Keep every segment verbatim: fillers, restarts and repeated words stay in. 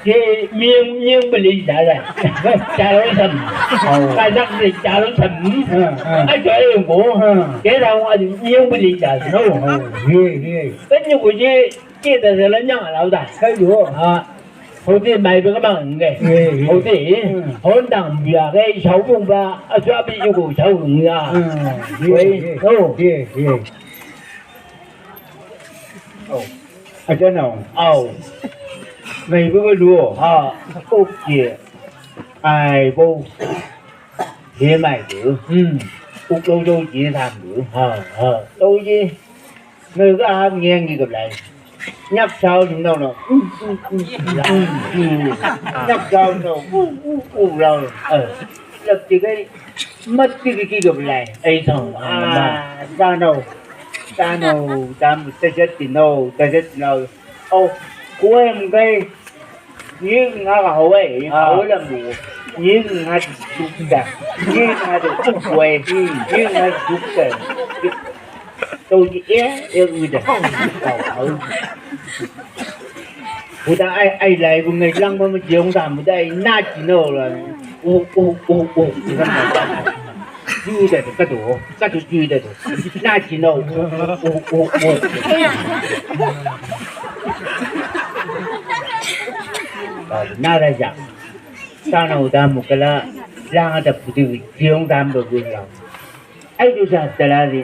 Ke mieng, mieng beli jalan. Jalan sam. Oh. Kajak ni jalan sam. Ah, ah. Ai, jalan ko. Ah. Ke rau adi mieng beli jalan. Oh, oh. Ye, ye. Kan ni ko ye, ke da jalan yang lau da. Hai yo. Ah. Hoti mai be ka mang nge. Ye, ye. Hoti. Hmm. Hon dang bia ke, sau bung ba, a, sau bi yu ko, sau bung ya. Hmm. Ye, wei. Ye. Oh. Ye, ye. Au. Aja nau. Au. Ngai bo lu. Ha. Oke. Ai bo. Ye mai du. Hmm. Uk lo lo ye tham du. Ha, ha. Lo ye. Ngai ga am ngiang ngi ga blai. Nyak sao ni no no. Nyak sao no. U, u, u, lao. Eh. Lap ti kai. Mat ti ki ki ga blai. Ai thong. Ah, sa no. Sa no. Dam ta jet ti no. Ta jet no. Au. Kuem kai. Ni nga ga hawai. Ah. Hawai lam bu. Ni nga dukta. Ni nga dukta. Ni nga dukta. Tau di e, e uda. Uda ai, ai lai bu ngai lang ba ma jiong da mu dai na ti no la. U, u, u, u. Uda ka do, ka do uda do. Na ti no. U, u, u. Na ra ja. Sana uda mu kala, lang ada putih jiong da mu bu la. Ai du sa talari.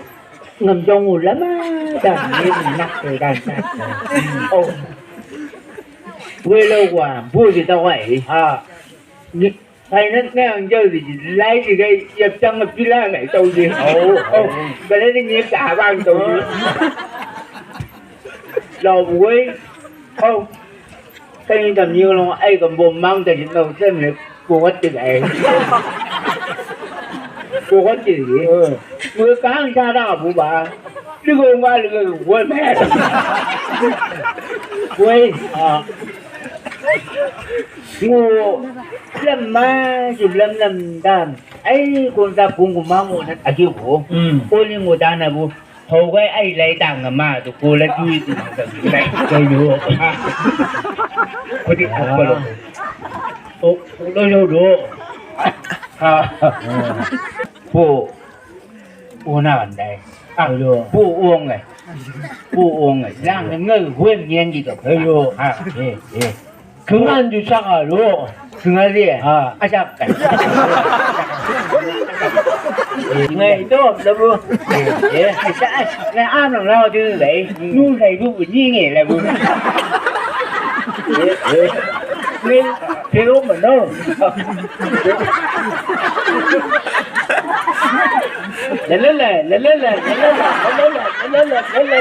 Ngam jong u lama da ni nak tu dan nak. Oh. Welo wa bu di tawai. Ha. Ni finance na ang jau di lai di gai yap chang pila ngai tau di. Oh. Oh. Bale ni ni ka bang tau di. Lau wei. Oh. Kai ni dam ni long ai ka bom mang ta jin no sem le ko wat ti ai. Ko wat ti ni. Mo ka ang sa da bu ba. Lu go ma lu go wa me. Wei. Ah. Mo lam ma ju lam lam dam. Ai ko da pung ko ma mo na a ju ko. Hmm. Ko ni mo da na bu. Hau gai ai lai tang ma tu ko la tui tu. Kai lu. Ko di apa lo. O lo lo lo. Ha. Po. O na kan dai. Ah, po o ngai. Po o ngai. Lang ngai wen ngen di to. Hello. Ha. Eh, eh. Kengan ju saka lo. Kengan dia. Ha. Aja kan. Ngai to, da bu. Eh, sa, ngai ano lao tu lai. Nu lai bu ni ngai la bu. Eh, eh. Ngai, pero mano. La la la, la la la, la la la, la la la, la la la, la la.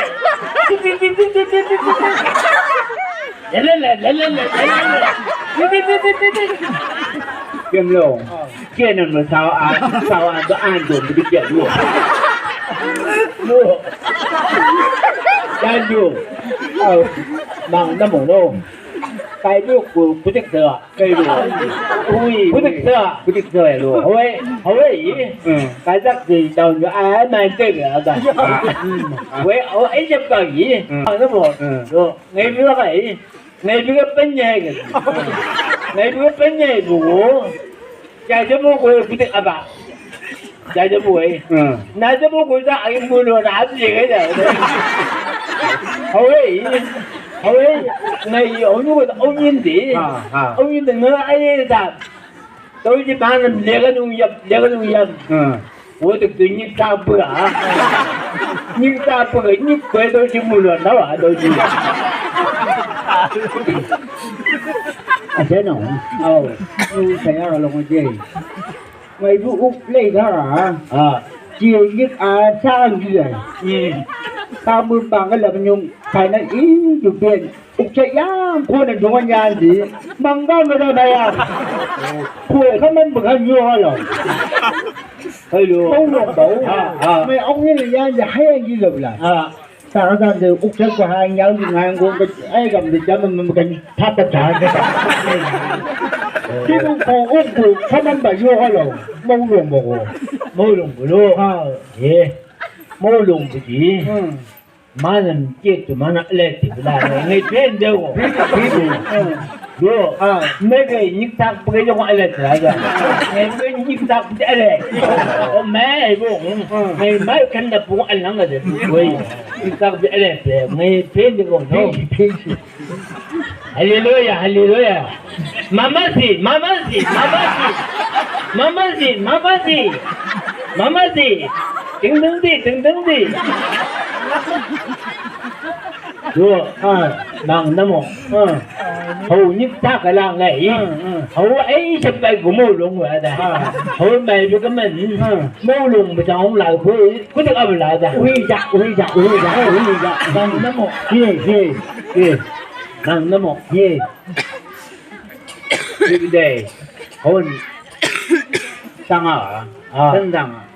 Lelele, lelele, lelele. Kem lo. Kem lo, sao a, sao a, do an do, budi kem lo. Lo. Dan lo. Au, mang na mo lo. Kai lo ko, budi kem lo. Kai lo. Ui, budi kem lo. Budi kem lo. Hoi, hoi. Hmm. Kajak di taun lo, a, main te ga. Hoi, oh, ai jep kagi. Hmm. Mang na mo. Hmm. Lo. Ngai bi ka kai. Ngai bi ka panyai ka. Ngai bi ka panyai bu. Jaja mo ko putik apa? Jaja mo eh. Hmm. Na jaja mo ko da ai mo no na abi ka da. Hawai. Hawai. Ngai onu ko onu ndi. Ha, ha. Onu ndi ngai ai da. Tau ji mana lega nung yap, lega nung yap. Hmm. Wo tek tu nyik ta pura. Nyik ta pura, nyik kue tau ji mulu na wa tau ji. Ase no. Au. Ni saya kalau ngejai. Ngai bu uk play dara. Ah. Ji nyik a sang ji. Hmm. Kamu bang la nyung kai na i ju ben. Ukse yang kone dongan yang di mangga meda bayar. Kue kaman bukan yo lo. Hello. Kau lo kau. Ha, ha. Me aku ni yang di hayang di lo bela. Ha. Tak ada de ukse ko hayang yang di ngang ko ai kam di jam membukan tata tata. Tibu ko ukse kaman ba yo lo. Mau lo mau ko. Mau lo mau lo. Ha. Eh. Mau lo budi. Hmm. Mana mke tu mana le ti bela ngai pen de wo. Yo, ah, mege nyiktak pege jong ale teraja. Mege nyiktak pege ale. Oh, me, bo. Hmm. Me, me kan da pung alang ada. Woi, nyiktak pege ale pe. Me, pe de ko. Pe, pe. Haleluya, haleluya. Mamasi, mamasi, mamasi. Mamasi, mamasi. Mamasi. Ding ding di, ding ding di. Yo, ah, nang namo. Ah. Hau nyiktak ka lang lai. Ah, ah. Hau ai sep kai gu mo long wa da. Ah. Hau mai bi ka man. Ah. Mo long ba jang la ko, ko de ka la da. Ui ja, ui ja, ui ja, ui ja. Nang namo. Ye, ye, ye. Nang namo. Ye. Big day. Hon. Sanga. Ah. Sanga.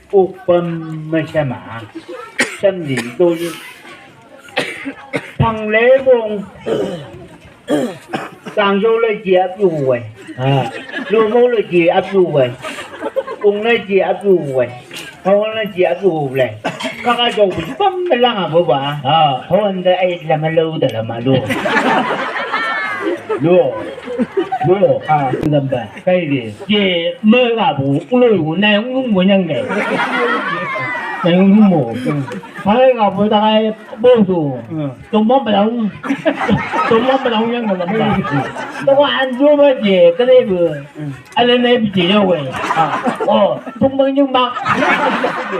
Ukpam masama. Samdi toli. Pang lebong. Tangjo le ji ap yu wai. Ah. Lomo le ji ap yu wai. Ung le ji ap yu wai. Hawal le ji ap yu wai. Kaka jo pam langa bo ba. Ah. Honda ai lama lo da lama lo. Lo. Lo. Ah, lamba. Kai de. Je, me ga bu, ulo yu, na yung yung mo nyang de. Na yung yung mo. Kai ga bu ta kai bo su. Hmm. Tumong ba yung. Tumong ba yung nyang de lamba. To ko an jo ba je, ka de bu. Hmm. Ala na bi je yo we. Ah. Oh, tumong yung ma.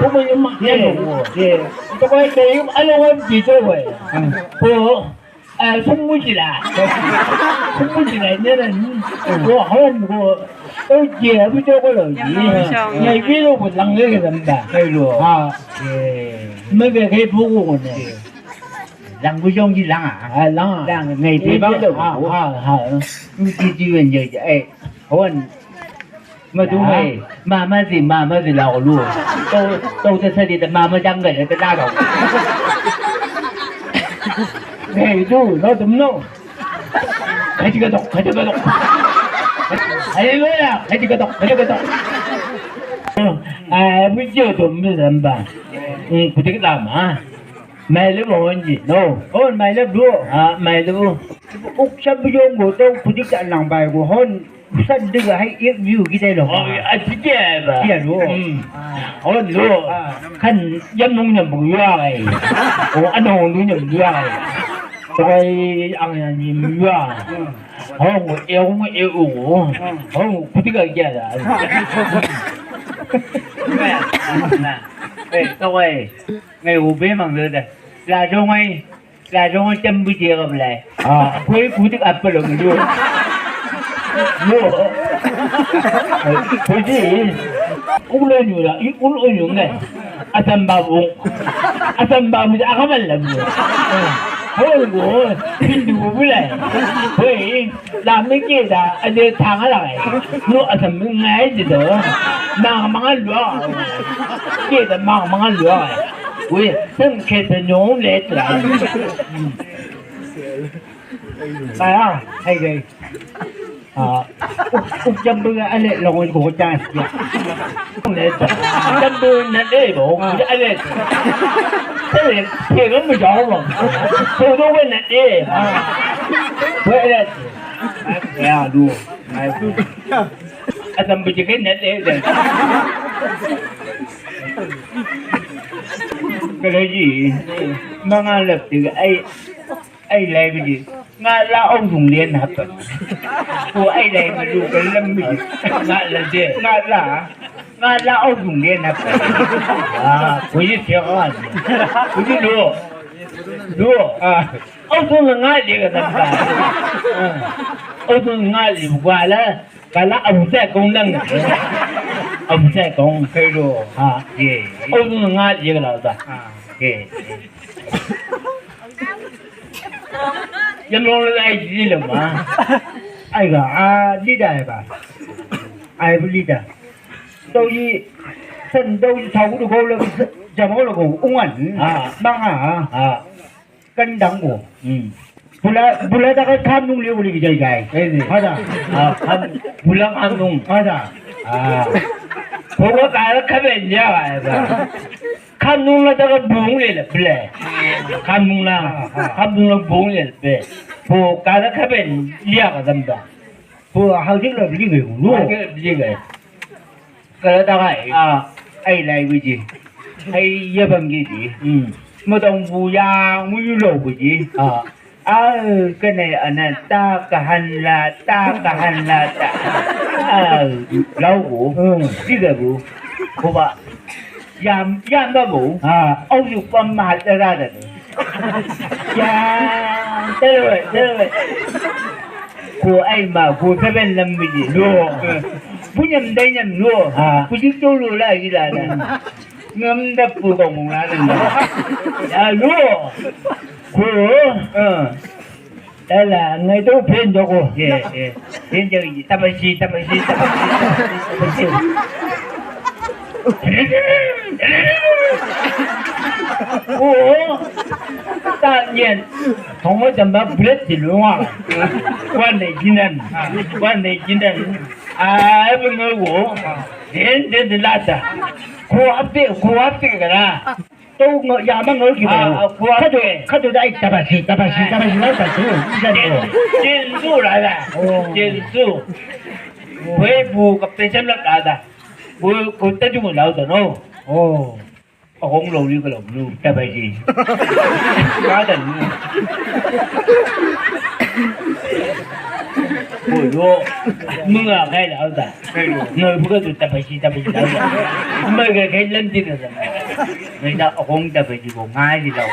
Tumong yung ma. Ye. Ye. To ko ai de yung ala wa bi je we. Hmm. Ko. Eh, sungmujila. Sungmujila, nena ni. Ko hon ko. O je, abu jo ko lo ni. Ngai bi lo ko lang le ke damba. Kai lo. Ha. Eh. Me be kai bu ko ne. Lang bu jong ji lang a. Ah, lang. Lang, ngai bi ba lo. Ha, ha, ha. Mi ji ji wen je, eh. Hon. Ma du mai, ma ma zi, ma ma zi lau lu. Tau, tau ta sa di ta ma ma jang ga ta la lau. Hey, du, no, dum no. Kaji ka dok, kaji ka dok. Haleluya, kaji ka dok, kaji ka dok. Ah, bu jo dum mi zamba. Hmm, kutik lama. Mai le mo onji, no. Oh, mai le bu. Ah, mai le bu. Uk sa bu jo ngo to kutik ta lang bai go hon. Busan dega hai ik view kita lo. Oh, a ti ke ba. Iya lo. Hmm. Oh lo. Ah. Kan jam nung nyam bu ya ai. Oh, ano nung nyam ya ai. Tokai ang yang ni ya. Hmm. Oh, e ung e u. Hmm. Oh, kutika kia da. Na. Eh, tokai. Ngai u be mang le da. La jong ai. Lajong cembu je ka belai. Ah. Kue kutik apa lo ngilu. Yo. Kutik. Ulo nyula, i ulo nyungai. Asam babu. Asam babu je akabal lam. Hol go. Pindu belai. Kue. Lami keda, ade tanga lai. Lo asam ngai je do. Mang mangal lo. Keda mang mangal lo. Ui, sen keda nyong le tra. Kaya, hai gai. Ah, uk jambu ale lo ko chance ya. Le tra. Jambu na le bo, ale. Sele, ke ga mu jaw bo. Ko do we na le. Ko le. Ya, du. Ai, du. Asam biji ke na le de. Kala ji, manga lap ti ai, ai lai biji. Nga la ong dung le na pa. Ko ai lai ma du ka lam biji. Nga la de, nga la. Nga la ong dung le na pa. Ah, ko ji sia ka. Ko ji lo. Lo. Ah. Au tu na ngai le ka ta. Au tu na ngai le, kala, kala au sa kong nang. Au sa kong. Kai lo. Ha, ye. Au tu na ngai le ka ta. Ha, ye. Yam lo la ai di lo ma. Ai ga, a, di da ai ba. Ai bu di da. Dau yi, san dau yi, sau du ko lo, jam ko lo ko, ungan. Ha. Bang ha. Ha. Kan dang ko. Hmm. Bula, bula da ka kam nung liu li jai jai. Eh, ni. Hada. Ah, kam, bula kam nung. Hada. Ah. Ko ka ka ka ben ya ba. Kam nung la da ka bung le le ble. Kam nung la. Ah, ah. Kam nung la bung le le ble. Bo kara kaben lia ka damba. Bo hau jing la beli ngai lu. Hau jing la beli ngai. Kala dagai. Ah, ai lai biji. Ai ya bang gidi. Hmm. Modong bu yang mu yu lo biji. Ah. Au, kene ana ta kahan la, ta kahan la, ta. Au, lau bu. Hmm. Tiga bu. Ko ba. Yam, yam ba bu. Ah. Au yu pam ma hat da da. Ya, terus, terus. Ko ai ma, ko seven lam biji. Lo. Punyam dai nyam lo. Ah. Ku jik tu lo la gila da. Ngam da pu kong mung la da. Ya lo. Ko. Ah. Ala, ngai tu pen doko. Ye, ye. Pen jadi, tabasi, tabasi, tabasi, tabasi. Oh, tak nyen. Hongo jamba bulet di luar. Wan de jinan. Wan de jinan. Ah, apa ngai wo? Den, den, den lata. Ko ape, ko ape kara. Tau nga, ya ma ngau ki ba. Ah, ah, kuat. Kado, kado dai tabasi, tabasi, ah, tabasi, tabasi. Ikan tu. Jinsu lah lah. Oh. Jinsu. Wei bu kapesam lah kada. Bu kota juga lau tu no. Oh. Akong lau ni kalau lu tabasi. Kada lu. Boyo. Mengakai lau ta. Ngai buka tu tabasi, tabasi, tabasi. Mai ga kai lan di na. Ngai da akong tabasi ko ngai di lau.